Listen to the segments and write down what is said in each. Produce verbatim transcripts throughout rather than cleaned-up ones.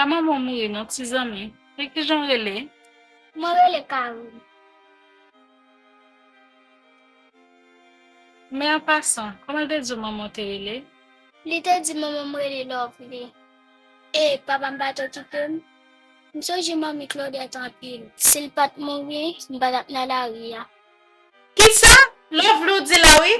Pa manman w mouri non, ti zanmi. E kijan w rele? Mwen rele Karine. Men an pasan, kòman l te di w manman w te rele? Li te di manman m rele Lovely. E papa m pa t okipe m. M sonje manmi Claudette anpil. Si l pa t mouri, m pa t ap nan lari a. Kisa? Lovely w di la wi.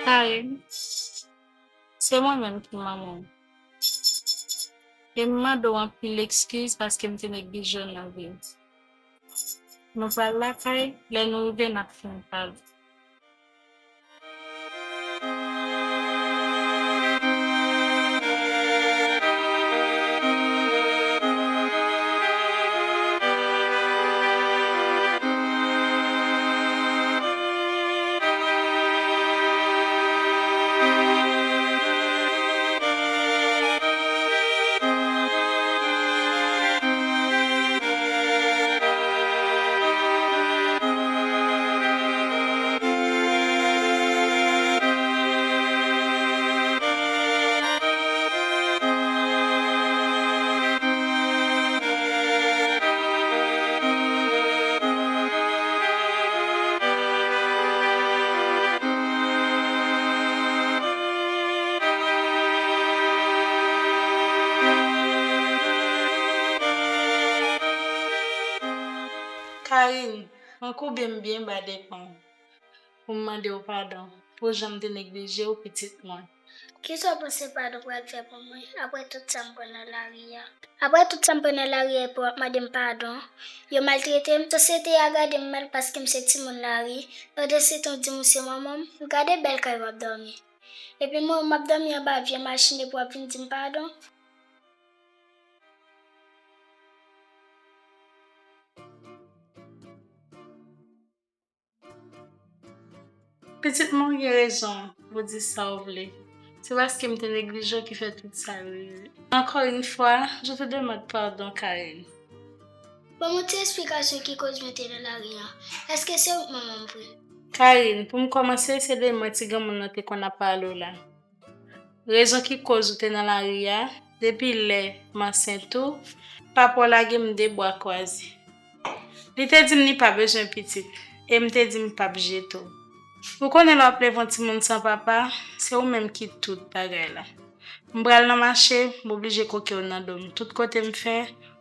Karen, se mwen menm ki manman w. E m mande w anpil ekskiz paske m te neglije w nan vi w. Nou pral lakay, lè nou rive n ap fin pale. Karine, mwen koube m byen ba devan w pou m mande w padon pou jan m te neglije w, pitit mwen. Kisa w panse padon pral fè pou mwen apre tout sa m pran nan lari a? Apre tout sa m pran nan lari a epi w ap mande m padon? Yo maltrete m, sosyete a gade m mal paske m se timoun lari, pandansetan w di m ou se manman m, gade bèl kay w ap dòmi. Epi mwen, m ap dòmi anba vye machin epi w ap vin di m padon? Pitit mwen, ou gen rezon, ou di sa ou vle. Se paske m te neglije w ki fè tout sa yo rive. Encore une fois, je te demande pardon, Karine. Ban m yon ti esplikasyon ki koz mwen te nan lari a. Èske se ou k manman m vre? Karine, pou m kòmanse, se de mwen ti granmoun nan te konn ap pale w la. Rezon ki koz ou te nan lari a, depi lè m ansent ou, papa w lage m de bra kwaze. Li te di m li pa bezwen pitit, e m te di m p ap jete w. Ou konnen lè w ap leve yon timoun san papa, se ou menm ki tout bagay la. M pral nan mache, m oblije koke w nan do m. Tout kote m fè,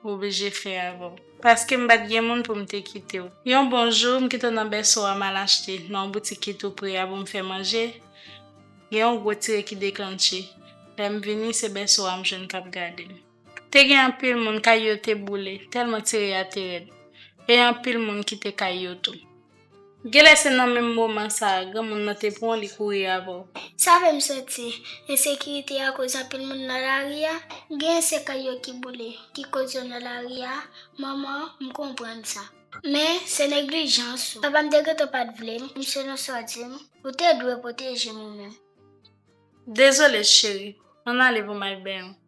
m oblije fè avè w. Paske m pa t gen moun pou m te kite w. Yon bon jou, m kite w nan bèso a m al achte nan yon boutik ki tou pre a pou m fè manje. Gen yon gwo tire ki deklanche. Lè m vini, se bèso a m jwenn k ap gade m. Te gen anpil moun kay yo te boule, tèlman tire a te rèd. E anpil moun kite kay yo tou. Genlè se nan menm moman sa a, granmoun nan te pran w, li kouri avè w. Sa fè m santi ensekirite akoz anpil moun nan lari a. Genyen se kay yo ki boule, ki koz yo nan lari a. Manman, m konprann sa. Men, se neglijans ou. Papa m te gentan pa t vle m, m selon sa w di m, ou te dwe pwoteje m ou menm. Dezole, cheri. Ann ale pou m al benyen w.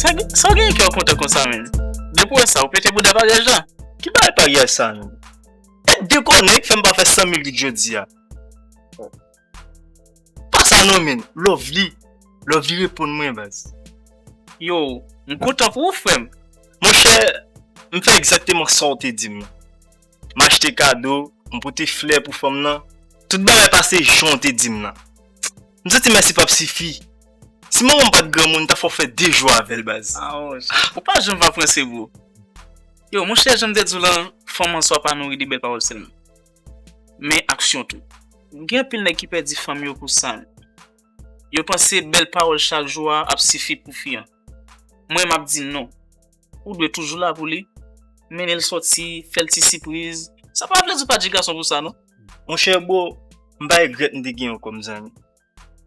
Sa, sa w genyen kè w kontan konsa, menn? Depi w wè sa, ou pete bouda paryaj la? Ki bagay paryaj sa, menn? E de kònè ki fè m pa fè san mil goud jodi a. Pa sa non, menn. Lovely. Lovely reponn mwen, baz. Yo, m kontan pou ou, frè m. Monchè, m fè egzakteman sa w te di m nan. M achte kado, m pote flè pou fanm nan. Tout bagay pase jan w te di m nan. M santi mèsi p ap sifi. Si manman m pa t granmoun, m ta fè w fè de jou avè l, baz. Ah, oh, ou pa janm va pranse, bro. Yo, monchè, jan m te di w lan, fanm an swa pa nouri de bèl pawòl sèlman, men aksyon tou. Gen anpil nèg ki pèdi fanm yo pou sa. Yo panse bèl pawòl chak jou a ap sifi pou fi an. Mwen, m ap di non. Ou dwe toujou la pou li. Mennen l sòti, fè l ti sipriz. Sa pa vle di w pa di gason pou sa, non. Monchè, bro, m pa regrèt m te gen w kòm zanmi.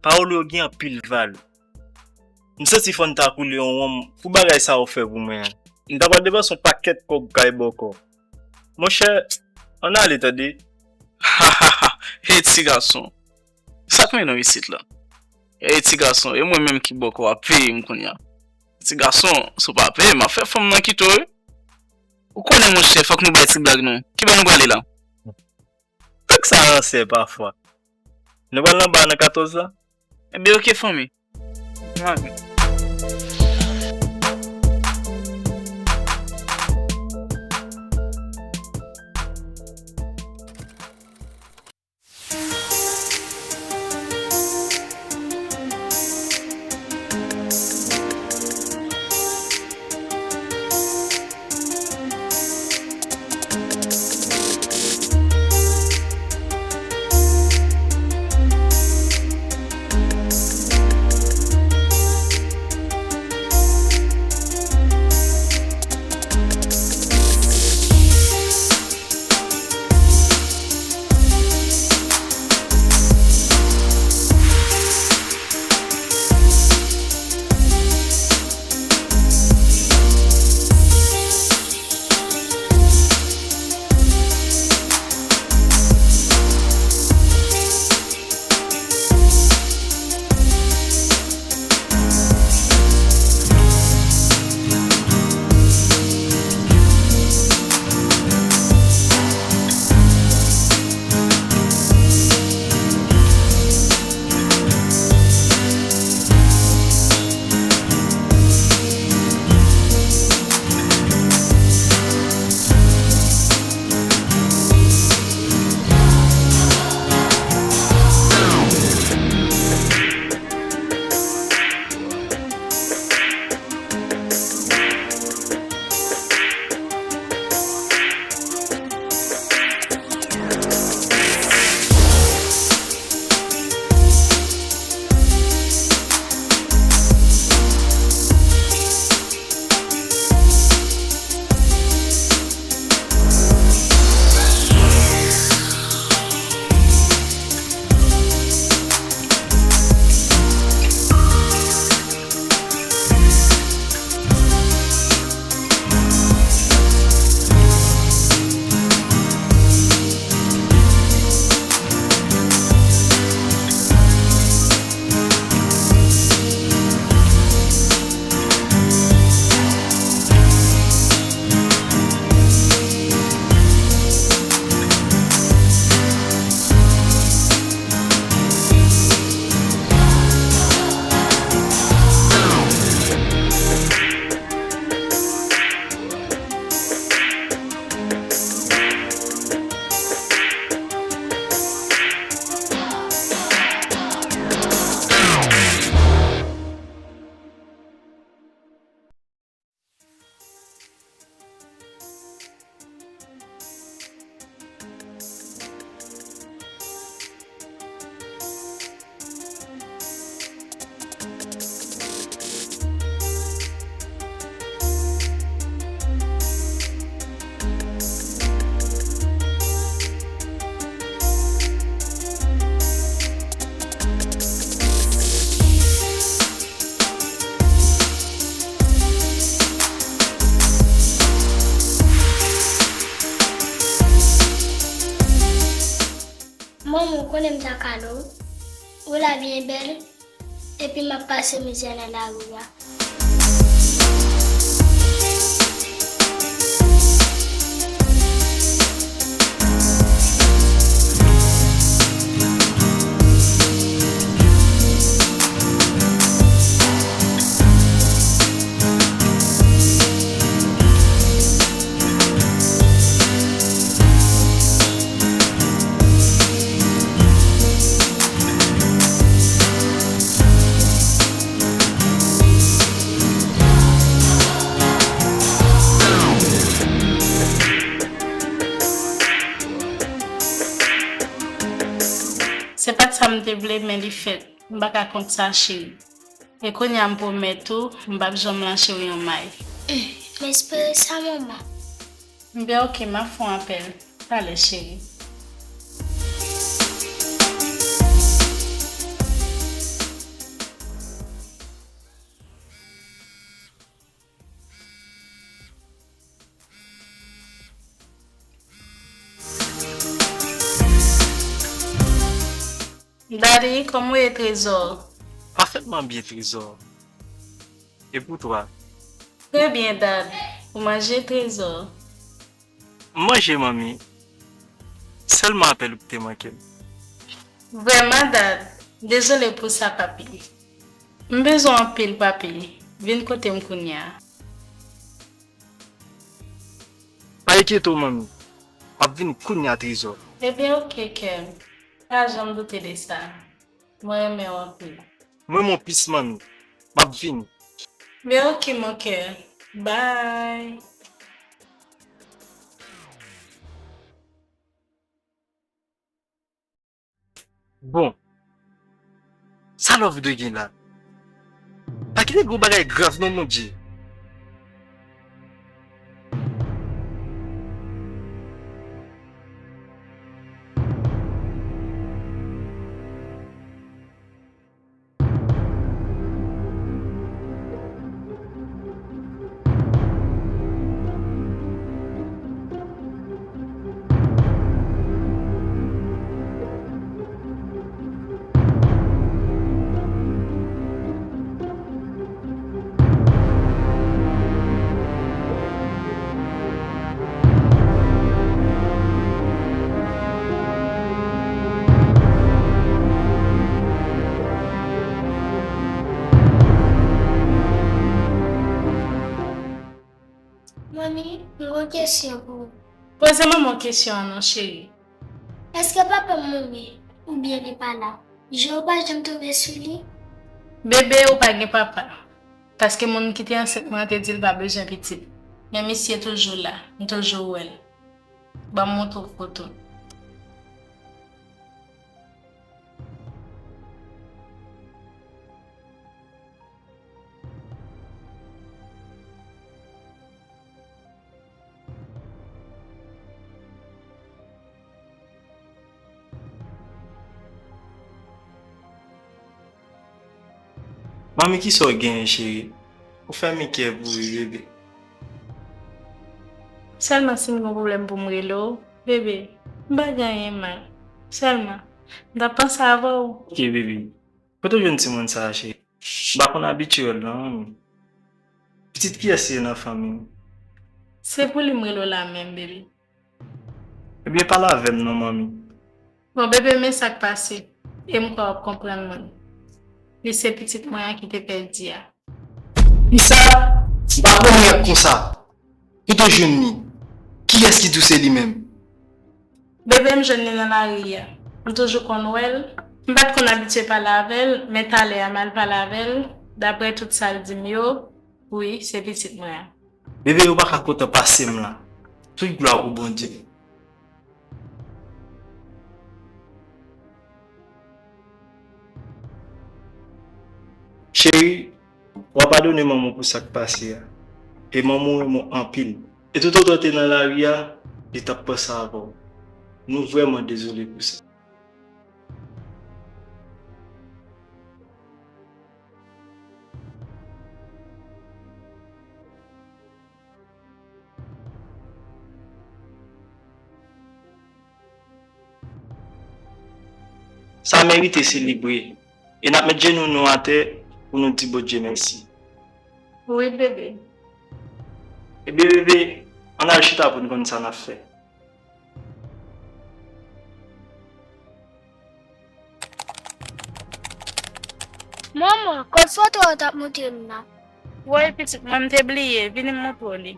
Pawòl ou yo gen anpil valè. M santi fò n ta koule yon wonm pou bagay sa ou fè pou mwen an. M ta pral depanse yon pakèt kòb kay bòkò. Monchè, ann ale, tande. Hey, ti gason. Sa k mennen w isit la? Hey, ti gason, e mwen menm ki bòkò w ap peye m kounye a. Ti gason, si w pa peye, m ap fè fanm nan kite w, wi. Ou konnen, monchè, fòk nou bay ti blag, non. Ki bò nou prale la? Fèk sa ransè pafwa. Nou pral nan ba nan katòz la? Ebyen, oke, fanmi. Mwen avè w. Manman, ou konnen m ta kado w. Wi, lavi e bèl, epi m ap pase mizè nan lari a. M te vle, men li fèt. M pa ka kont sa, cheri. E kounye a m pwomèt ou, m p ap janm lâche w yon may. M espere sa, manman. Byen, oke, m ap fè yon apèl talè, cheri. Daddy, kòman w ye, Trezò? Pafètman byen, Trezò. E pou twa? Trè byen, Dad. Ou manje, Trezò? M manje, manmi. Sèlman apèl ou ki te manke m. Vrèman, Dad. Dezole pou sa, papi. M bezwen w anpil, papi. Vin kote m kounye a. Pa enkyete w, manmi. M ap vin kounye a, Trezò. Ebyen, oke, kè m. Pa janm doute de sa. Mwen renmen w anpil. Mwen, mon plis, manmi. M ap vini. Byen, oke, mon kè. Bye. Bon, sa Love dwe gen la? Pa kite gwo bagay grav non, Bondye. Manmi, m gon kesyon pou ou. Poze manman w kesyon an non, cheri. Èske papa m mouri oubyen li pa la? Je w pa janm tonbe sou li? Bebe, ou pa gen papa. Paske moun ki te ansent mwen an te di l pa bezwen pitit. Men misye toujou la, m toujou wè l. Ban m montre w foto. Manmi, kisa w genyen, cheri? Ou fè m kè boure, bebe. Sèlman si m gen pwoblèm pou m rele w, bebe, m pa gen anyen mal. Sèlman, m t ap panse avè w. Oke, bebe. Kote w jwenn timoun sa a, cheri? M pa konn abitye wè l non, manmi. Pitit kiyès li ye nan fanmi w? Se pou li m rele w la menm, bebe. Ebyen, pale avè m non, manmi. Bon, bebe, men sa k pase. E m kwè w ap konprann mwen. Li se pitit mwen an ki te pèdi a. Kisa? M pa pran rèk konsa. Kote w jwenn li? Kiyès ki di w se li menm? Bebe, m jwenn li nan lari a. M toujou konn wè l. M pa t konn abitye pale avè l, men talè a m al pale avè l. Daprè tout sa l di m yo, wi, se pitit mwen an. Bebe, ou pa ka kontan pase m la. Tout glwa pou Bondye. Cheri, w a padone manman w pou sa k pase a. E manman w renmen w anpil. E toutotan w te nan lari a, li t ap panse avè w. Nou vrèman dezole pou sa. Sa merite selebre. E n ap met jenou nou atè pou nou di Bondye mèsi. Wi, bebe. Ebyen, bebe, ann al chita pou n konn sa n ap fè. Manman, kot foto w t ap montre m nan? Woy, pitit mwen, m te bliye. Vini m montre w li.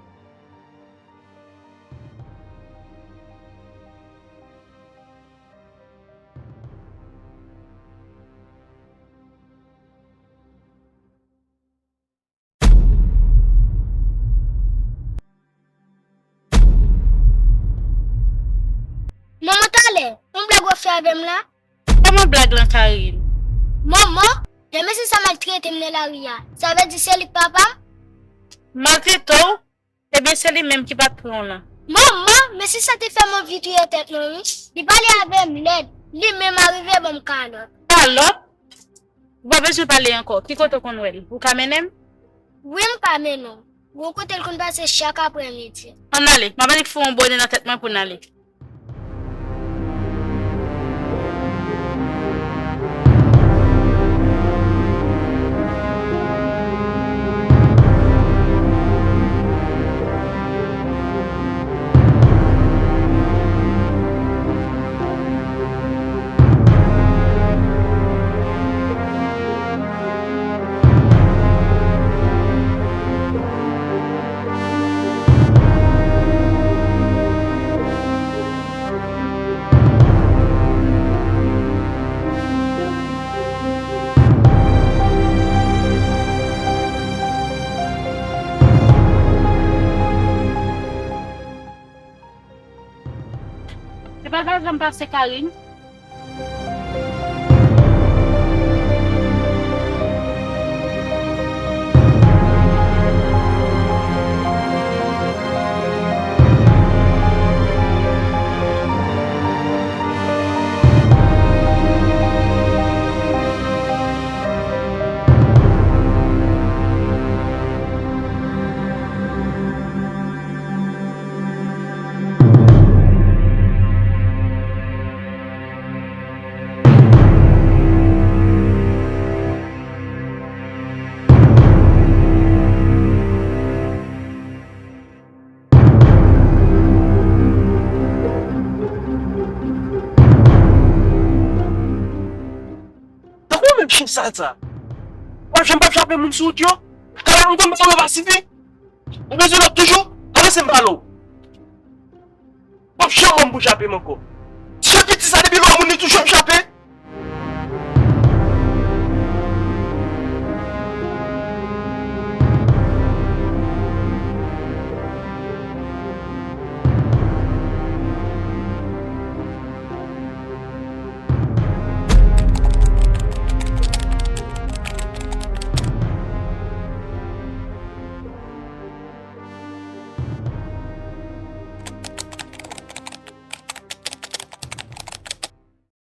Manman, talè, yon blag w ap fè avè m la? Kòman blag lan, Karine? Manman, jan mesye sa maltrete m nan lari a, sa vle di se li k papa m? Maltrete w? Ebyen, se li menm ki pa t pran w lan. Manman, mesye sa te fè m anvi touye tèt mwen, wi. Li pale avè m lèd. Li menm arive ban m kalòt. Kalòt? Ou pa bezwen pale ankò. Ki kote w konn wè l? Ou ka mennen m? Wi, m ka mennen w. Gon kote l konn pase chak aprèmidi. Ann ale. M ap annik foure yon bone nan tèt mwen pou n ale. Se pa sa m pase, Karine. Tankou menm chen sal sa. W ap janm p ap chape moun sou wout yo? Kaka m konn ba w yo pa sifi? Ou bezwen lòt toujou? Avanse m pale w. W ap janm wè m pou chape m ankò. Ti jan piti sa depi lè w moun li toujou ap chape